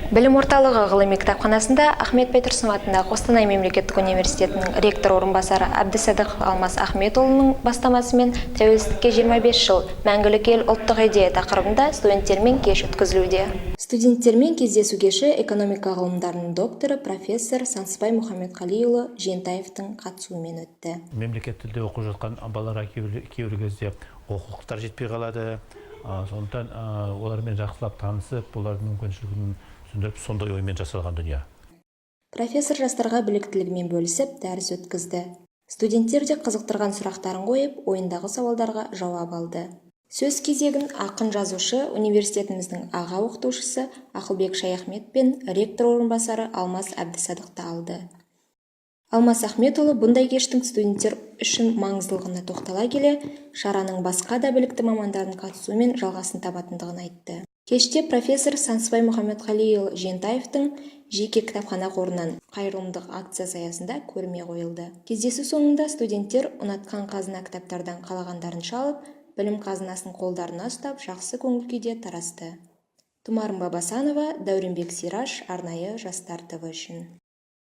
Білім орталығы ғылыми кітапханасында Ахмет Байтұрсынов атындағы Қостанай мемлекеттік университетінің ректор орынбасары Әбдісадықов Алмас Ахметұлының бастамасымен «Тәуелсіздікке 25 жыл. Мәңгілік ел ұлттық идея» тақырыбында студенттермен кеш өткізілуде. Студенттермен кездесу кеші экономика ғылымдарының докторы, профессор Сансызбай Мұхамедқалиұлы Жиентаевтың қатысуымен өтті. Мемлекеттік тілде оқып жатқан балаларға кейбір кезде оқулықтар жетпей қалады. Сондықтан олармен жақсылап танысып, олардың мүмкіншілігін түсіндіріп, сондай оймен жасалған дүние. Профессор жастарға біліктілігімен бөлісіп, дәріс өткізді. Студенттер де қызықтырған сұрақтарын қойып, ойындағы сауалдарға жауап алды. Сөз кезегін ақын, жазушы, университетіміздің аға оқытушысы Ақылбек Шаяхмет пен ректор орынбасары Алмас Әбдісадық та алды. Алмас Ахметұлы бұндай кештің студенттер үшін маңыздылығына тоқтала келе, шараның басқа да білікті мамандардың қатысуымен жалғасын табатындығын айтты. Кеште профессор Сансызбай Мұхамедқалиұлы Жиентаевтың жеке кітапхана қорынан қайырымдылық акциясы аясында көрме қойылды. Кездесу соңында студенттер ұнатқан қазына кітаптардан қалағандарынша алып, білім қазынасын қолдарына ұстап, жақсы көңіл күйде тарасты. Тұмарым Бабасанова, Дәуренбек Сираш, арнайы «Жастар ТВ» үшін.